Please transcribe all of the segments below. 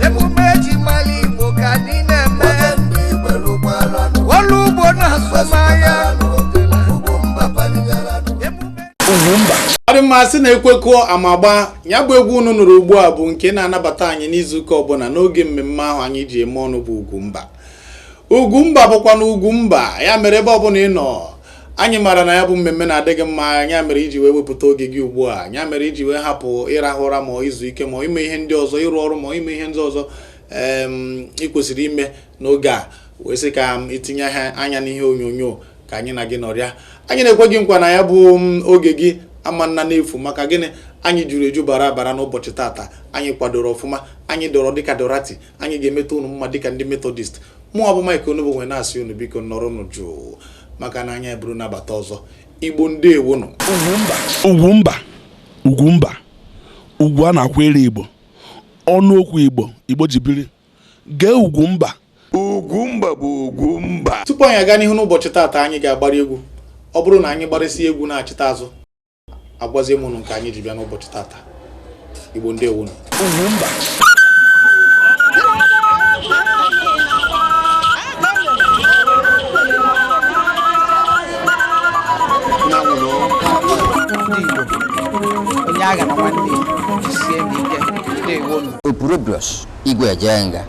Emume eji mara Igbo ka anyị na-eme. Ọrụ ugbo na azụmahịa. Emume Ọ dị mma sị na ekwekọọ ama gba ya bụ egwu unu nụrụ ugbu a bụ nke na-anabata anyị n'izuụka ọbụla n'oge mmemme ahụ anyị ji eme ọnụ bụ Ugwumba. Ugwumba bụkwa na Ugwumba ya mere ebe ọbụla ị nọ, anyị maara na ya bụ mmemme na-adị gị mma, ya mere iji wee wepụta oge gị ugbu a, ya mere iji wee hapụ ịrahụ ụra ma izu ike ma ime ihe ndị ọzọ, ịrụ ọrụ ma ime ihe ndị ọzọ ị kwesịrị ime n'oge a, wee sị ka m itinye anya n'ihe onyonyo ka anyị na gị nọrịa. Anyị na-ekwe gị nkwa na ya bụ oge gị ama nna n'efu. Maka gịnị? Anyị juru eju bara bara n'ụbọchị tata. Anyị kwadoro ọfụma, anyị dọrọ dịka dorati, anyị ga-emeta unu mma dịka ndị Methodist. Mụ bụ Mike Onugbu nwere na-asị unu biko nọrọ unu jụụ, maka na anya eburu nabata ọzọ. Igbo, ndewonụ. Ugwumba, Ugwumba, ugwu a na-akwere Igbo, ọnụ okwu Igbo, Igbo ji biri. Gee Ugwumba. Ugwumba bụ Ugwumba. Tupu anyị aga n'ihu n'ụbọchị taata, anyị ga-agbara egwu. Ọ bụrụ na anyị gbarịsị egwu na-achịta azụ, agwazie m unu nke anyị ji bịa n'ụbọchị taata. Igbo, ndewonụ. Ugwumba. Ndị Igbo, onye agha na nwanne ya, jisie n'ike. Ndewonu. Opurobios Igwe Ejenga.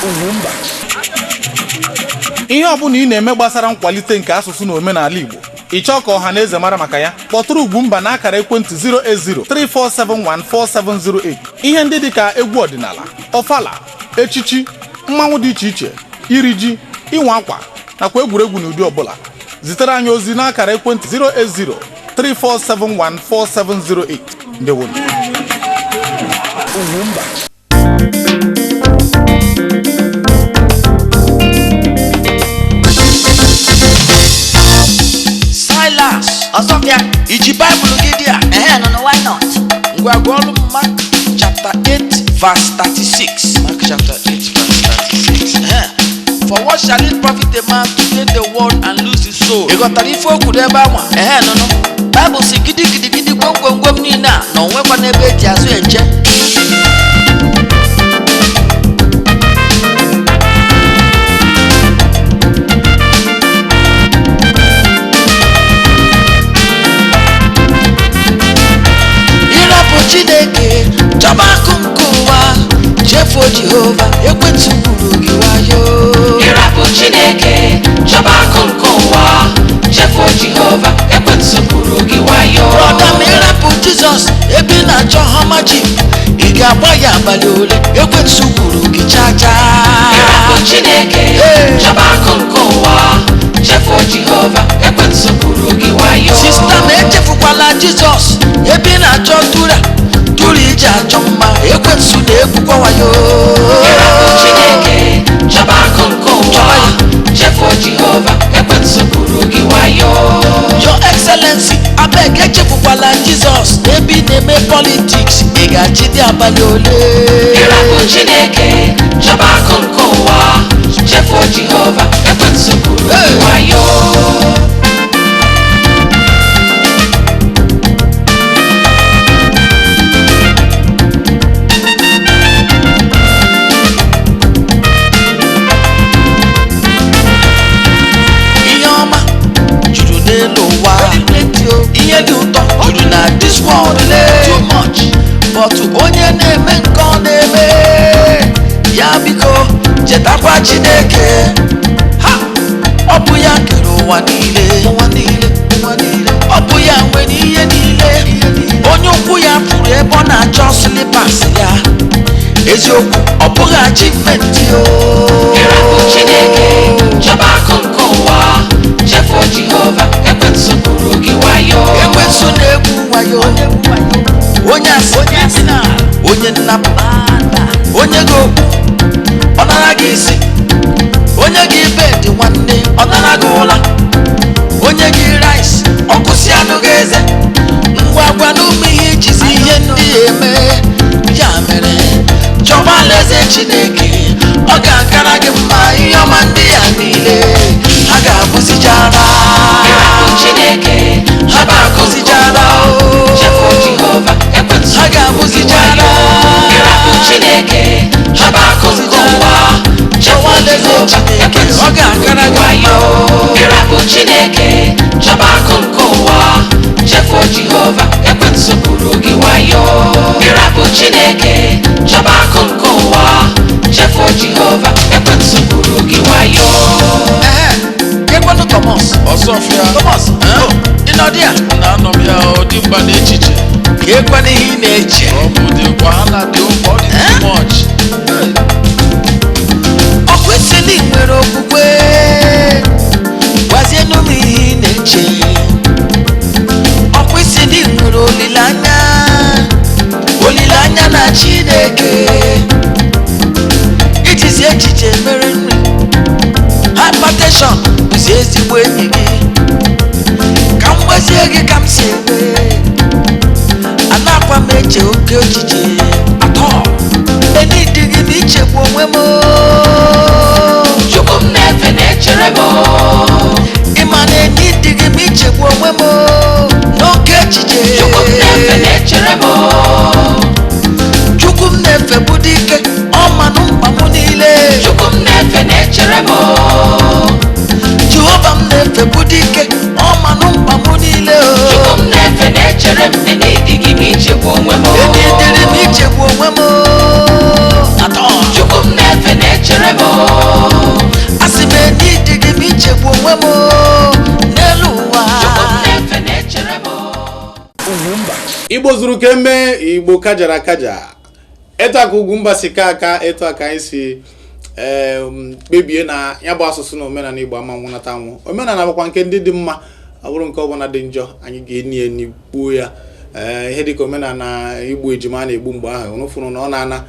Ugwumba. Ihe ọbụla ị na-eme gbasara nkwalite nke asụsụ na omenala Igbo, ị chọọ ka ọha na eze mara maka ya, kpọtụrụ Ugwumba na akara ekwentị 08034714708. Ihe ndị dịka egwu ọdịnala, ọfala, echichi, mmanwụ dị iche iche, iri ji, ịnwa akwa nakwa egwuregwu n'ụdị ọbụla, zitere anyị ozi n'akara ekwentị 08034714708. Ndewonu. Ugwumba. Silas. Ọzọbịa. Iji Baịbụl gị dị a? Ehe, no, why not? Ngwa, gụọlụ m Mark chapter 8 verse 36. Mark chapter 8 verse 36. Ehe. For what shall it profit a man to gain the world and lose his soul? Ị ghọtara ife o kwuru ebe anwa? Ehe, no. Baịbụl si gidi gidi gidi gwom gwom gwom niile a na onwekwa n'ebe eji azụ eje. Ịrapụ Chineke chọba akụ nke ụwa, chefuo Jehova, ekwentị gburu gị wayo. Ịrapụ Chineke chọba akụ nke ụwa, chefuo Jehova, ekwentị kwuru gị wayo. Brother, ma ịrapụ Jizọs ebe ị na-achọ hama ji ị. ga-agba ya abalị ole? Ekwensu gburu gị chaa chaa. Ịrapụ Chineke, chọba akụ nke ụwa, chefuo Jehova, ekwensu gburu gị wayo. Sista m, echefukwala Jizọs ebe ị na-achọ tura tụrụ iji achọ mma. Ekwensu na-egwukwa wayo. Ịrapụ Chineke, chọba akụ nke ụwa, chefuo Jehova, ekwensu gburu gị wayo. Your Excellency, abeg, echefukwala Jizọs ebe ị na-eme politics. Ị ga-achị dị abalị ole? Ịrapụ Chineke, chọba akụ nke ụwa, chefuo Jehova, ekwensu gburu gị wayo. Ihe ọma juru n'elu ụwa, ihe dị ụtọ juru na this world le too much, but onye na-eme nke ọ na-eme ya, biko chetakwa Chineke. Ha, ọ bụ ya kere ụwa niile, ụwa niile, ụwa niile. Ọ bụ ya nwere ihe niile. Onye ụkwụ ya furu ebe ọ na-achọ slippers ya, eziokwu, ọ bụghị achievement o. Ịrapụ Chineke, chọba akụ nke ụwa, chefuo Jehova, ekwensu gburu gị wayo. Ekwensu na-egwu wayo, onye asị, onye nnapụ, onye gị okwu ọ nara gị isi, onye gị bed nwanne ọ nara gị ụla, onye gị rice ọkụsi anụ gị eze. Ngwa gwa n'ụmụ ihe ijizi ihe ndị ya eme. Ya mere chọba alaeze Chineke, ọ ga-akara gị mma. Ihe ọma ndị ya niile ha ga-abụzichara. Ịrapụ Chineke, ha chọba akụ nke ga-abụzichara ụwa, o chefuo Jehova, ekwensu ha gburu gị ga-abụzichara. wayo. Ịrapụ Chineke, chọba akụ nke ụwa, chefuo Jehova, ekwensu ọ ga-akara gburu gị gị wayo. mma. Ịrapụ Chineke, chọba akụ nke ụwa, chefuo Jehova, ekwensu gburu gị wayo. Ịrapụ Chineke, chọba akụ nke ụwa, chefuo Jehova, ekwensu gburu gị wayo. Ehe, kekwanụ Thomas. Ọsọfịa. Thomas, ị nọ dị a? Na-anọ m ya, ọ dị mkpa n'echiche. Ka ekwana ihe ị na-eche. Ọ bụ dị wahala dị ụkọ, ọ dị too much. Ọkụ isi na ị nwere okwukwe, gwazienụ m ihe ị na-eche. Ọkụ isi na ị nwere olileanya, olileanya na Chineke. Ijizi echiche mere nri, hypertension bụzi ezigbo enyi gị. Ka m gwazie gị ka m si eme, anakwa m eche oke echiche atọ enidịghị m ichegbu onwe m. Chukwu m na-efe na-echere m. Ịma na enidịghị m ichegbu onwe m n'oke echiche. Chukwu m na-efe na-echere m. Chukwu m na-efe bụ dike, ọ manụ mkpa m niile. Chukwu m na-efe na-echere m. Jehova m na-efe bụ dike, ọ manụ mkpa m niile o. Chukwu m na-efe na-echere m, enidịghị m ichegbu onwe m. Enidịrị m ichegbu onwe m atọ. Chukwu m na-efe na-echere m. Asị m enidịghị m ichegbu onwe m n'elu ụwa. Chukwu m na-efe na-echere m. Igbo zuru ka eme, Igbo kajara akaja. Etu aka Ugwumba si ka aka, etu aka anyị si kpebie na ya bụ asụsụ na omenala Igbo ama nwụnata anwụ. Omenala bụkwa nke ndị dị mma, ọ bụrụ nke ọbụla dị njọ, anyị ga-eni eni gbuo ya. Ee, ihe dịka omenala igbu ejima a na-egbu mgbe ahụ, unu fụrụ na ọ na-ana.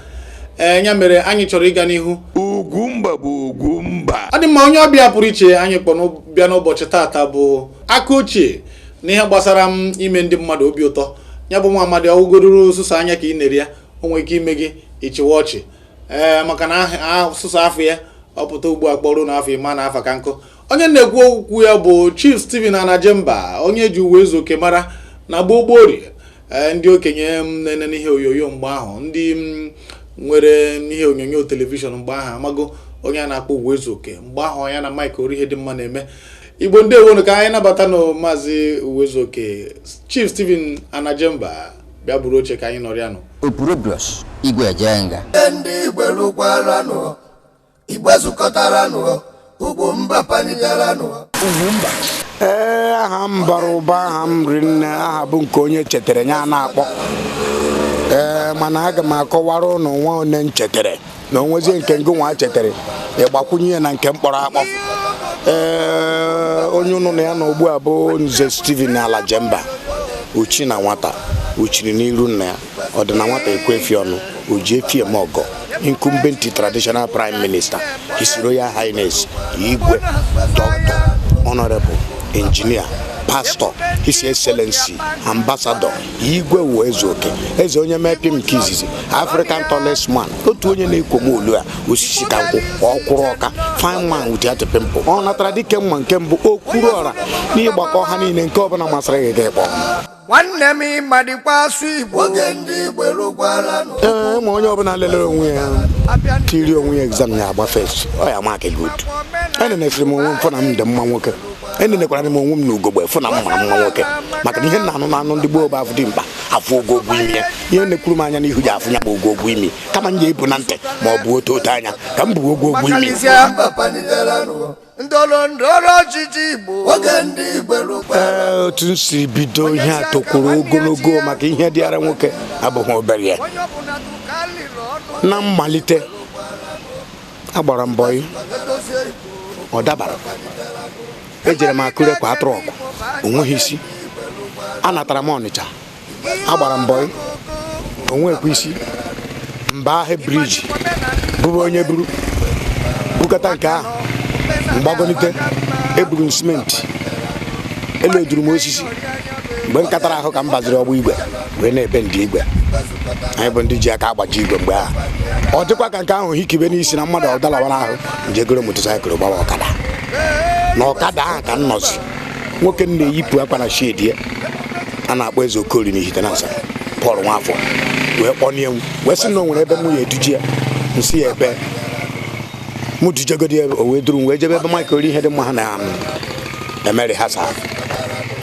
Ee, ya mere anyị chọrọ ịga n'ihu. Ugwumba bụ Ugwumba. Ọ dị mma. Onye ọbịa pụrụ iche anyị kpọ bịa n'ụbọchị taata bụ aka ochie n'ihe gbasara m ime ndị mmadụ obi ụtọ. Ya bụ nwa amadi, ọwụgoruru sụsọ anya ka ị na-eri ya, o nwere ike ime gị ịchịwa ọchị. Ee, maka na sụsọ afọ ya ọ pụta ugbu a kpọrọ na afọ ịma na afa ka nkụ. Onye na-ekwu okwu ya bụ Chief Stephen Anajemba, onye ji uwe ezu oke mara na gboo gboo orie. Ee, ndị okenye m na-enene ihe onyonyo mgbe ahụ, ndị m nwere ihe onyonyo television mgbe ahụ, amago onye a na-akpọ uwe ezu oke mgbe ahụ, ya na Mike Orihe dị mma na-eme. Igbo, ndewonu. Ka anyị nabata na Maazị Uwezuoke, Chief Stephen Anajemba, bịa buru oche ka anyị nọrịa nụ. Opurobios Igwe Ejenga. Ndị Igbo lụkwaranụ, Igbo zukọtaranụ, Ugwumba panigaranụ. Ee, aha m bara ụba, aha m rinne, aha bụ nke onye chetara ya na-akpọ. Ee, mana aga m akọwara ụnụ nwa one m chetara na onwezie nke ngị nwa chetara, ịgbakwunye ya na nke mkpọrọ akpọ. Ee, onye ụnụ na ya nọ ugbu a bụ Nze Steven Alajemba, uchi na nwata uchiri n'iru nna ya, ọdịna nwata ekwe efi ọnụ, oji efi eme ọgọ, incumbent traditional prime minister, His Royal Highness Igwe Doctor Honorable Engineer Pastor His Excellency Ambassador Igwe Uwaezuoke, eze onye mepim nke izizi, African tallest man, otu onye na-ekwo m olu a, osisi ka nkwụ, ọkwụrụ ọka, fine man with that pimple. Ọ natara dike mma nke mbụ, okwuru ọra n'ịgbakọ ha niile, nke ọbụla masịrị gị ga-ekpọ. Nwanne m, ịmadịkwa asụ Igbo. Ee, ma onye ọbụla lelere onwe ya, tiri onwe ya exam, ya agba first, ọ ya mark good. Enenesịrị m onwe m fụ na m dị mma nwoke. Enenekwara m onwe m na ugogbe fụ na m mara mma nwoke, maka na ihe na anụ na anụ ndị gboo bụ afụ dị mkpa, afụ ogogwo imi ya. Ihe na-ekwuru m anya n'ihu ji afụ ya bụ ogogwo imi, kama m ga-ebu na ntị ma ọ bụ oto oto anya ka m bụ ogogwo imi. Ndọrọ ndọrọ ọchịchị Igbo. Ee, otu m si bido ihe a tokwuru ogologo, maka ihe dịara nwoke abụghị obere ya. Na mmalite, agbara mbọ ọ dabara, ejere m Akure kwa atụrụ ọgụ, onweghị isi. Anatara m Ọnịcha, agbara mbọ, onwekwa isi. Mba ahịa bridge bụrụ onye buru bukata nke ahụ, mgbagonite eburu m simenti, eloduru m osisi. Mgbe m katara ahụ ka m baziri ọgbọ igwe wee na-ebe ndị igwe anyị bụ ndị ji aka agbaji igwe. Mgbe ahụ ọ dịkwa ka nke ahụ hikibe n'isi na mmadụ ọ dalawara ahụ, njegoro motorcycle gbawa ọkada. Na ọkada ahụ ka m nọzi, nwoke m na-eyipụ akwa na shedi ya a na-akpọ Eze Okori n'Ihitenansa, Paul Nwafọ, wee kpọnie m wee sị na o nwere ebe mụ ya eduji ya. Nsị ya ebe mụ dujegodi ya, o wee duru m wee jebe ebe Mike ori ihe dị mma ha na emeri ha sa,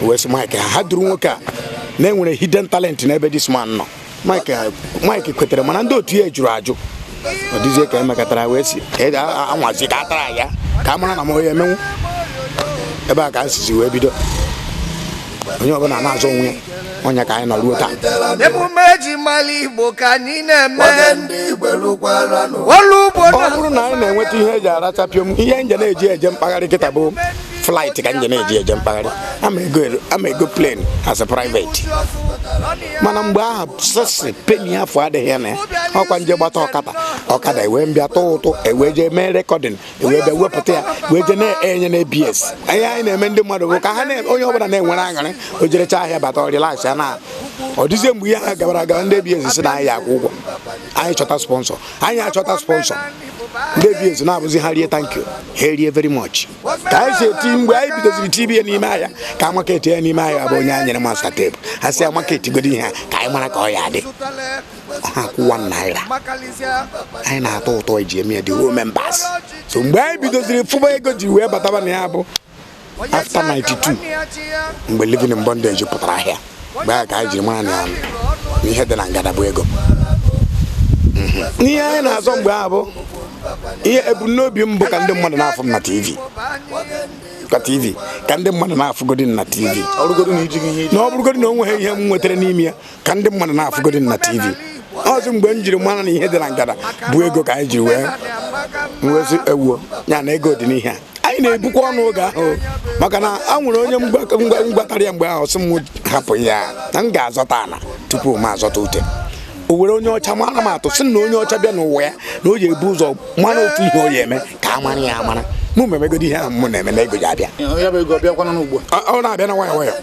wee sị Mike ha duru nwoke a na enwere hidden talent n'ebe this man nọ. Mike kwetere, mana ndị otu ya jụrụ ajụ. Ọ dịzie ka emekọtara wee si anwazi ka a tara ya ka a mara na m onye emenwu. Ebe a ka a sizi wee bido, onye ọbụla na-azọ onwe ya, ọnya ka anyị nọ ruo taa. Emume eji mara Igbo ka anyị na-eme ọrụ ugbo. Ọ bụrụ na anyị na-enweta ihe eji arachapịom, ihe nje na-eji eje mkpagharị kịta bụ flight ka nje na-eji eje mkpagharị, ama ego plane as a private. Mana mgbe ahụ sịsị penny afọ adịghị ya na ya, ọkwa nje gbata ọkada, ọkada ewee mbịa tụọ ụtụ, ewee jee mee recording, ewee bịa wepụta ya, wee jee na-enye na ABS. Ihe anyị na-eme ndị mmadụ bụ ka ha onye ọbụla na-enwere aṅụrị, o jerecha ahịa bata, ọ relax ya. Na ọ dịzie mgbe ihe ha gabara agaba, ndị ABS si na anyị akwụ ụgwọ, anyị chọta sponsor, anyị achọta sponsor. Ndị ABS na-abụzi ha rie thank you, ha erie very much. Ka anyị si eti mgbe anyị bidoziri tibi ya n'ime ahịa, ka market ya n'ime ahịa bụ onye anyị nyere master tape, ha si market godo ihe a ka anyị mara ka ọ ya adị. Ha akwụ ₦1, anyị na-atọ ụtọ eji eme ya the whole members. So mgbe anyị bidoziri fụba ego ji wee bataba na ya bụ after 92, mgbe Living in Bondage pụtara ahịa. Mgbe ahụ ka anyị jiri mara na ihe dị na ngada bụ ego. N'ihe anyị na-azọ mgbe ahụ bụ ihe ebumnobi m bụ ka ndị mmadụ na-afụ m na TV, ka TV, ka ndị mmadụ na-afụgodi na TV, na ọ bụrụgodi na o nweghị ihe m nwetara n'ime ya, ka ndị mmadụ na-afụgodi na TV. Ọzọ mgbe m jiri mara na ihe dị na ngada bụ ego, ka anyị jiri wee nwezi ewuo ya na ego dị n'ihe a anyị na-ebukwa ọnụ oge ahụ, maka na a nwere onye mgbatara ya mgbe ahụ sị m hapụ ya na m ga-azọta ala tupu m azọta ute. O were onye ọcha mara m atụ, sị na onye ọcha bịa n'ụwa ya na o ji ebu ụzọ mara ofu ihe o ya eme ka a mara ya amara. Mụ memegodi ihe ahụ mụ na-eme na ego ji abịa. Ọ na-abịa na nwayọ nwayọ,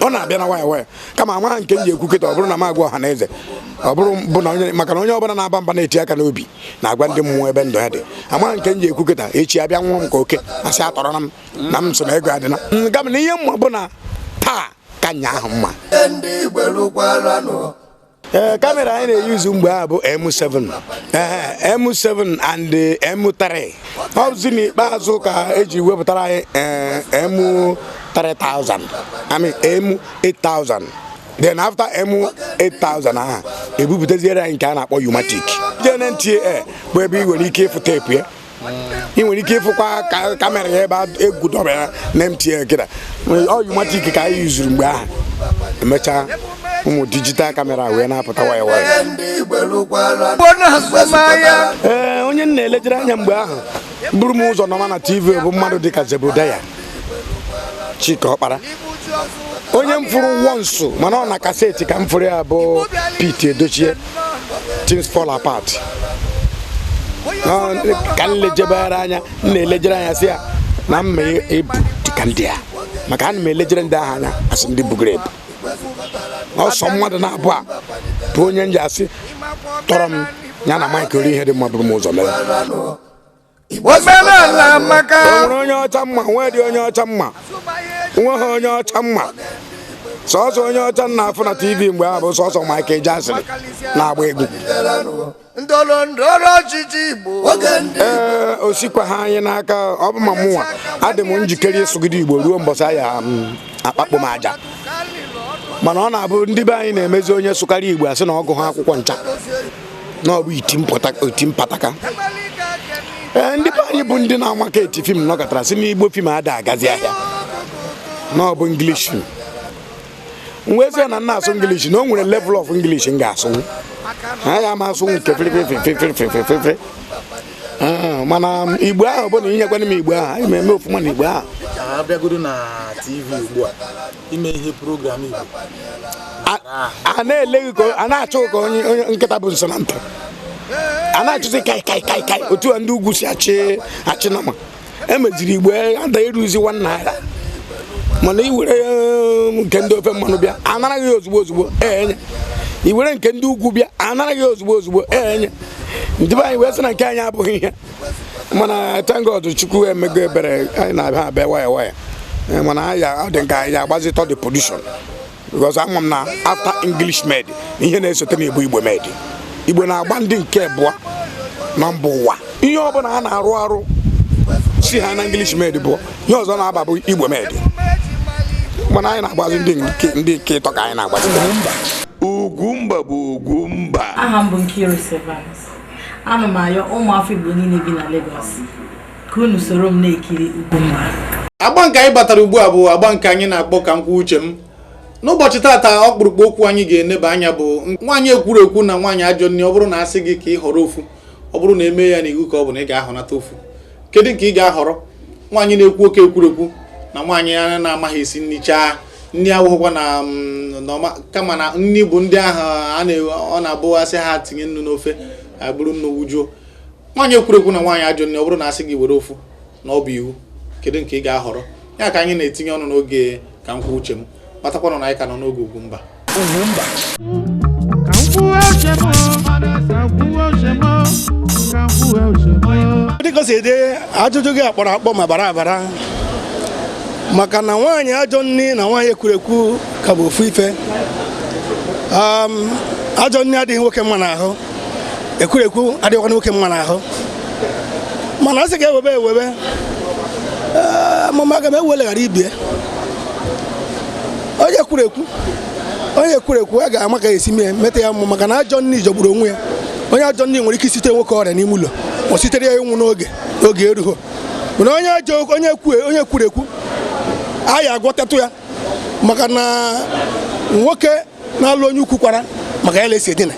ọ na-abịa na nwayọ nwayọ, kama amaghị nke m ji ekwu kịta. Ọ bụrụ na m agwa ọha na eze, ọ bụrụ bụ na onye, maka na onye ọbụla na-aba mba na-eti aka n'obi na-agwa ndị mmụọ ebe ndụ ya dị. Amaghị nke m ji ekwu kịta, echi abịa nwụọ m ka oke asị atọrọ na m na m so na ego adịna gama. Na ihe mma bụ na taa ka nya ahụ mma. Ee, camera anyị na-eyuzu mgbe ahụ bụ M7, ee, M7 and M3. Ọ bụzi n'ikpeazụ ka eji wepụtara anyị M3000, I mean M8000. Then after M8000 ahụ, ebupụtaziere anyị nke a na-akpọ U-matic. Jee na NTA bụ ebe ị nwere ike ịfụ tape ya, ị nwere ike ịfụkwa camera ya ebe egwu dọbara na MTA kịta. Ọ U-matic ka anyị yuzuru mgbe ahụ. Emechaa Ụmụ digital camera wee na-apụta waya waya. Ee, onye m na-elejere anya mgbe ahụ buru m ụzọ nọma na TV bụ mmadụ dịka Zebudaya Chika Ọkpara, onye m fụrụ wọnsụ mana ọ na kaseti ka m fụrụ ya bụ Pete Edochie, Things Fall Apart. Ka m lejebere anya, m na-elejere anya sị ya na mma ebu dịka ndị a, maka ana m elejere ndị ahụ anya asị ndị bugoro ebu. Ọsọ mmadụ na-abụ a bụ onye nji asị tọrọ m ya na Mike ori ihe dị mma bụrụ m ụzọ mere. O nwere onye ọcha mma, nwee dị onye ọcha mma, nwe ha onye ọcha mma. Sọsọ onye ọcha nna afụ na TV mgbe ahụ bụ sọsọ Michael Jackson na-agba egwu. Ee, o sikwa ha anyị n'aka. Ọ bụ ma mụnwa adị m njikere ịsụgide Igbo ruo mbọsị aya akpakpọ m aja. Mana ọ na-abụ ndị be anyị na-emezi onye sụkarị Igbo asị na ọgụ ha akwụkwọ ncha na ọ bụ iti mpataka. Ee, ndị be anyị bụ ndị na-amaka eti fim nọkọtara sị na Igbo fim ada agazi ahịa na ọ bụ English fim. Mgbe ezi na nna asụ English na o nwere level of English m ga-asụ, ha ya ama asụ nke firifirifirifirifirifiri. Mana Igbo ahụ bụ na inyekwana m Igbo ahụ, anyị na-eme ofụma na Igbo ahụ. Abịagodo na TV ugbu a ime ihe program Igbo a na-eleghị ka a na-achụ ka onye nkịta bụ nso na ntị, a na-achụzi kai kai kai kai otu a ndị ugwu si achị achị nama. Emeziri Igbo ada eruzi 1 naira, mana iwere nke ndị ofe mmanụ bịa anaraghị ozugbo ozugbo enye, iwere nke ndị ugwu bịa anaraghị ozugbo ozugbo enye. Ndị be anyị wee sị na nke anyị abụghị ihe, mana thank God Chukwu emego ebere, anyị na-abịa abịa waya waya. Mana anyị ọ dị nke anyị agbazitọ the production because ama m na after English made ihe na-esote na Igbo Igbo made. Igbo na-agba ndị nke abụọ na mba ụwa. Ihe ọbụla a na-arụ arụ si ha na English made bụ ihe ọzọ na-aba bụ Igbo made. Mana anyị na-agbazi ndị nke ịtọ ka anyị na-agbazi. Ugwumba bụ Ugwumba. Aha m bụ Nkiru Sevens. Ana m ayọ ụmụafọ Igbo niile bi na Lagos ka unu soro m na-ekiri Ugwumba. Agba nke anyị batara ugbu a bụ agba nke anyị na-akpọ ka nkwụ uche m. N'ụbọchị taata ọkpụrụkpụ okwu anyị ga-eneba anya bụ nwaanyị ekwurekwu na nwaanyị ajọ nne. Ọ bụrụ na asị gị ka ị họrọ ofu, ọ bụrụ na eme ya n'iwu ka ọ bụ na ị ga-ahọnata ofu, kedu nke ị ga-ahọrọ? Nwaanyị na-ekwu oke ekwurekwu na nwaanyị a na-amaghị esi nri chaa nri awụghịkwa na kama na nri bụ ndị ahụ ọ na-abụ asị ha tinye nnu n'ofe abụrụ nnu wujuo. Nwaanyị ekwurekwu na nwaanyị ajọ nne, ọ bụrụ na asị gị were ofu na ọ bụ iwu, kedu nke ị ga-ahọrọ? Ya ka anyị na-etinye ọnụ n'oge ka nkwụ uche m. Matakwanụ na anyị ka nọ n'oge Ugwumba. Ugwumba. Dịka o si dị, ajụjụ gị akpọrọ akpọ ma bara abara, maka na nwaanyị ajọ nne na nwaanyị ekwurekwu ka bụ ofu ife. Ajọ nne adịghị nwoke mma n'ahụ, ekwurekwu adịghịkwa nwoke mma n'ahụ. Mana a sị ka ewebe ewebe, amụma aga m eweleghara ibie. Onye ekwurekwu a ga-ama ka esi mee meta ya mma, maka na ajọ nne jọgburu onwe ya. Onye ajọ nne nwere ike isite nwoke ọrịa n'ime ụlọ, ọ sitere ya ịnwụ n'oge oge erughị. Mana onye ekwurekwu a ya agwọtatụ ya, maka na nwoke na-alụ onye ukwu kwara maka ya na-esi edina.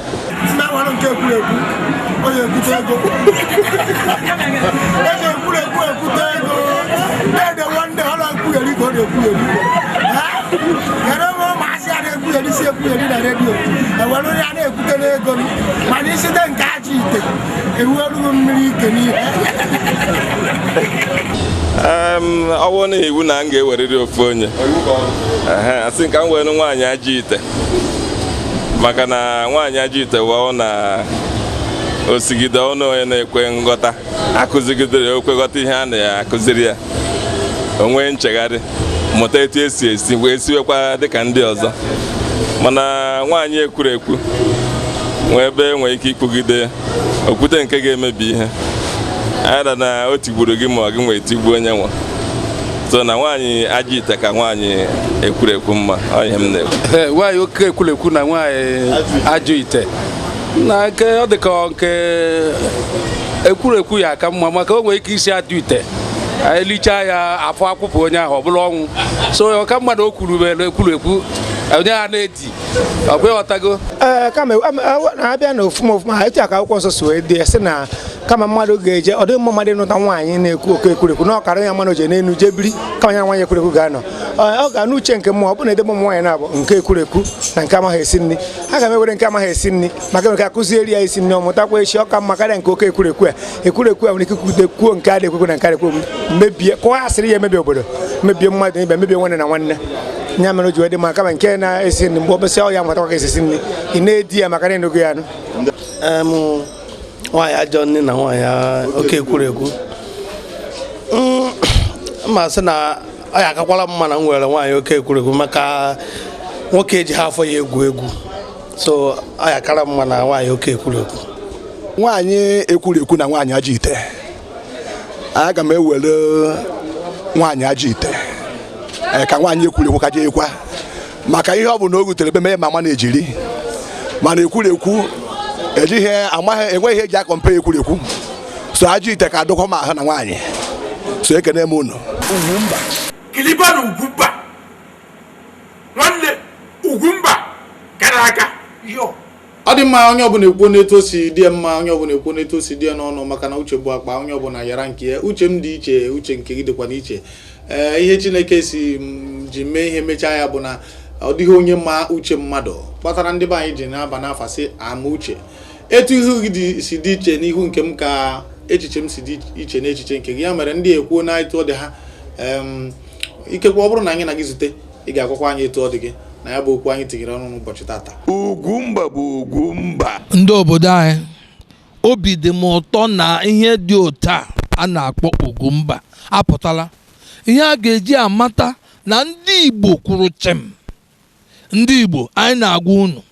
Ọ bụrụ na iwu na m ga-eweriri ofu onye, asị ka m were nwaanyị ajọ ite, maka na nwaanyị ajọ ite wụ na osigide ọnụ onye na-ekwe nghọta, akụzigidere okwe ghọta ihe a na-akụziri ya, o nwee nchegharị, mụta etu esi esi wee siwekwa dịka ndị ọzọ. Mana nwaanyị ekwurekwu nwee ebe enwee ike ikwugide okwute nke ga-emebi ihe, ada na o tigburu gị ma ọ gị nwee tigbuo onye nwa. So na nwaanyị ajọ ite ka nwaanyị ekwurekwu mma, ọ ihe m na-ekwu. Nwaanyị oke ekwurekwu na nwaanyị ajọ ite na nke ọ dị ka nke ekwurekwu ya aka mma, maka o nwere ike isi ajọ ite elichaa ya afọ akwụpụ onye ahụ ọ bụla ọnwụ. So ọka mmadụ o kwuru mere ekwurekwu Onye ha na-edi ọkwa ịghọtago. Ee, kama na-abịa na ofuma ofuma etu a ka akwụkwọ nsọ si wee dị ya, sị na kama mmadụ ga-eje ọ dịghị mma mmadụ ịnụta nwaanyị na-ekwu oke ekwurekwu na ọkara ya mmanụ je n'elu jee biri kama ya nwaanyị ekwurekwu ga-anọ. Ọ ga n'uche nke mmụọ ọ bụ na edebe ụmụ nwaanyị na-abụ nke ekwurekwu na nke amaghị esi nri, aga m ewere nke amaghị esi nri maka nwere ka akụzieri ya esi nri ọ mụtakwa echi ọ ka mma karịa nke oke ekwurekwu a. Ekwurekwu a nwere ike ikwute kwuo nke adị ekwekwe na nke adị ekwe mebie kụọ asịrị ya emebi obodo, mebie mmadụ ibe, mebie nwanne na nwanne. Ya mere o ji wee dị mma kama nke na-esi nri mgbe ọ bụsịa ọ ya matakwa ka esi nri ị na-edi ya maka na ịnụgo ya anụ. Nwaanyị ajọ nne na nwaanyị oke ekwurekwu, mma sị na ọ ya akakwala mma na m nwere nwaanyị oke ekwurekwu maka nwoke eji ha afọ ya egwu egwu, so ọ ya akara mma na nwaanyị oke ekwurekwu. Nwaanyị ekwurekwu na nwaanyị ajọ ite, aga m ewere nwaanyị ajọ ite ka nwaanyị ekwurekwu ka jee ekwa maka ihe ọ bụ na o rutere ebe mee ma na-ejiri mana ekwurekwu ejighị amaghị enweghị ihe eji akọmpe ekwurekwu, so ajọ ite ka adụkọ ma ahụ na nwaanyị. So ekene m unu. Ugwumba kiliba na Ugwumba nwanne Ugwumba gara aga yo. Ọ dị mma onye ọbụla ekwuo n'etu o si dị mma, onye ọbụla ekwuo n'etu o si dị n'ọnụ maka na uche bụ akpa, onye ọbụla yara nke ya. Uche m dị iche, uche nke gị dịkwa n'iche. Ee, ihe Chineke si ji mee ihe mechaa ya bụ na ọ dịghị onye ma uche mmadụ kpatara ndị be anyị ji na-aba n'afa sị ama uche. Etu ihu gị si dị iche n'ihu nke m ka echiche m si dị iche n'echiche nke gị, ya mere ndị ekwuo na etu ọ dị ha. Ikekwe ọ bụrụ na anyị na gị zute ị ga-agwakwa anyị etu ọ dị gị na ya bụ okwu anyị tinyere ọnụ n'ụbọchị tata. Ugwumba bụ Ugwumba. Ndị obodo anyị, obi dị m ụtọ na ihe dị otu a na-akpọ Ugwumba apụtala. Ihe a ga-eji amata na ndị Igbo kwuru chịm. Ndị Igbo anyị na-agwa unu,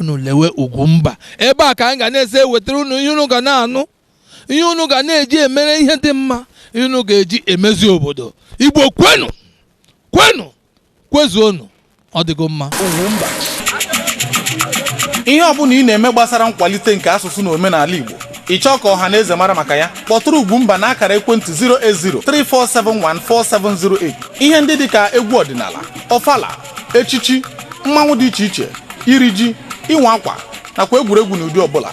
unu lewe Ugwumba ebe a ka anyị ga na-ese ewetara unu ihe unu ga na-anụ, ihe unu ga na-eji emere ihe dị mma, ihe unu ga-eji emezi obodo. Igbo kwenu kwenu kwezuonu, ọ dịgo mma. Ugwumba. Ihe ọbụla ị na-eme gbasara nkwalite nke asụsụ na omenala Igbo, ị chọọ ka ọha na eze mara maka ya, kpọtụrụ Ugwumba n'akara ekwentị 08034714708. Ihe ndị dịka egwu ọdịnala, ọfala, echichi, mmanwụ dị iche iche, iri ji, ịnwa akwa nakwa egwuregwu n'ụdị ọbụla,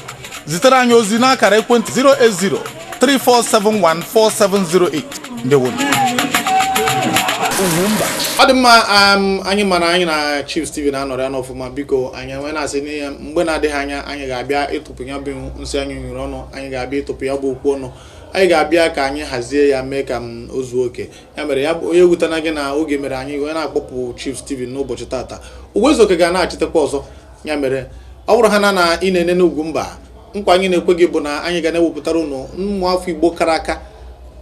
zitere anyị ozi n'akara ekwentị 08034714708. Ndewo. Ọ dị mma. Anyị mara anyị na Chief Steven anọrọ ya n'ọfụma. Biko anyị enwe na-asị n'ihe mgbe na-adịghị anya anyị ga-abịa ịtụpụ ya bụ nsị anyị nyụrụ ọnụ, anyị ga-abịa ịtụpụ ya bụ okwu ọnụ, anyị ga-abịa ka anyị hazie ya mee ka m o zuo oke. Ya mere ya bụ onye wutana gị na oge mere anyị onye na-akpọpụ Chief Steven n'ụbọchị tata. Uwezuoke ga na-achitekwa ọzọ. Ya mere ọ bụrụ ha na ị na-ene n'Ugwumba, nkwa anyị na-ekwe gị bụ na anyị ga na-ewepụtara unu ụmụafọ Igbo kara aka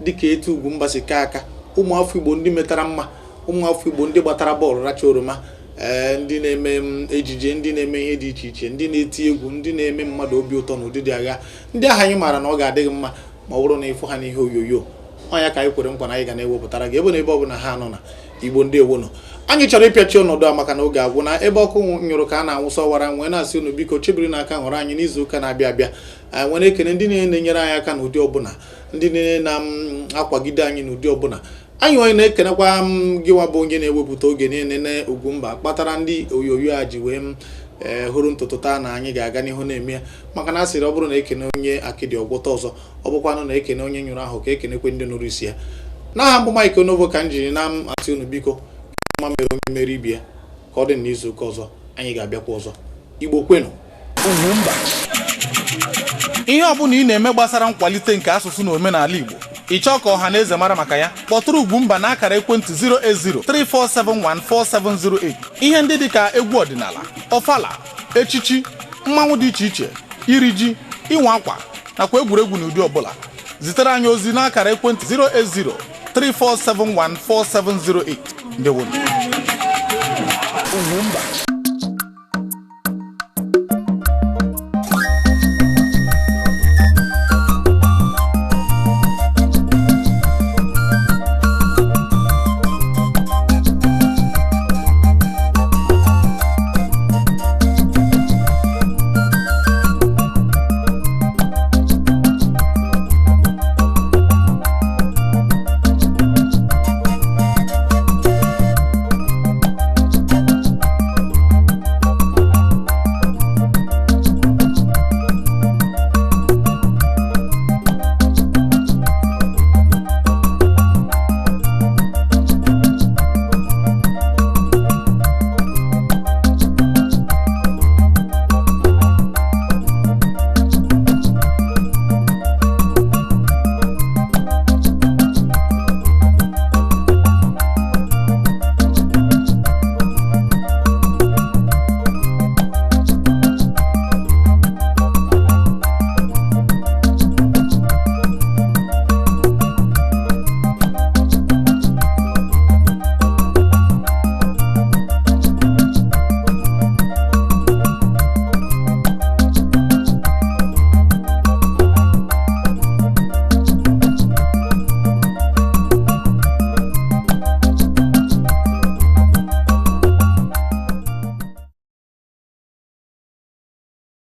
dịka etu Ugwumba si kaa aka, ụmụafọ Igbo ndị metara mma, ụmụafọ Igbo ndị gbatara bọọlụ racha oroma, ee ndị na-eme ejije, ndị na-eme ihe dị iche iche, ndị na-eti egwu, ndị na-eme mmadụ obi ụtọ n'ụdị dị agha, ndị ahụ anyị maara na ọ ga-adịghị mma ma ọ bụrụ na ịfụ ha n'ihe onyonyo. Ọnya ka anyị kwere nkwa na anyị ga na-ewepụtara gị ebe na ebe ọ bụla ha nọ na Igbo ndị ewonụ. Anyị chọrọ ịpịachi ọnọdụ a maka na oge agwụ na ebe ọkụ nyụrụ ka a na-anwụsọ ọwara nwee na-asị unu biko chebiri n'aka hụrụ anyị n'izu ụka na-abịa abịa. Anyị nwere ekene ndị niile na-enyere anyị aka n'ụdị ọbụla, ndị niile na-akwagide anyị n'ụdị ọbụla. Anyị onye na-ekenekwa m gịnwa bụ onye na-ewepụta oge niile na Ugwumba kpatara ndị onyonyo a ji wee m hụrụ ntụtụ taa na anyị ga-aga n'ihu na-eme ya, maka na a sịrị ọ bụrụ na ekene onye akịdị ọgwọta ọzọ, ọ bụkwanụ na ekene onye nyụrụ ahụ ka ekenekwe ndị nụrụ isi ya. N'aha mbụ Mike Onovo ka m jiri na m asị unu biko ma mere onye mere ibie ka ọ dị n'izu ụka ọzọ anyị ga-abịakwa ọzọ. Igbo kwenu. Ugwumba. Ihe ọbụla ị na-eme gbasara nkwalite nke asụsụ na omenala Igbo, ị chọọ ka ọha na eze mara maka ya, kpọtụrụ Ugwumba n'akara ekwentị 08034714708. Ihe ndị dịka egwu ọdịnala, ọfala, echichi, mmanwụ dị iche iche, iri ji, ịnwa akwa nakwa egwuregwu n'ụdị ọbụla, zitere anyị ozi n'akara ekwentị 08034714708. Ndewo. Ugwumba.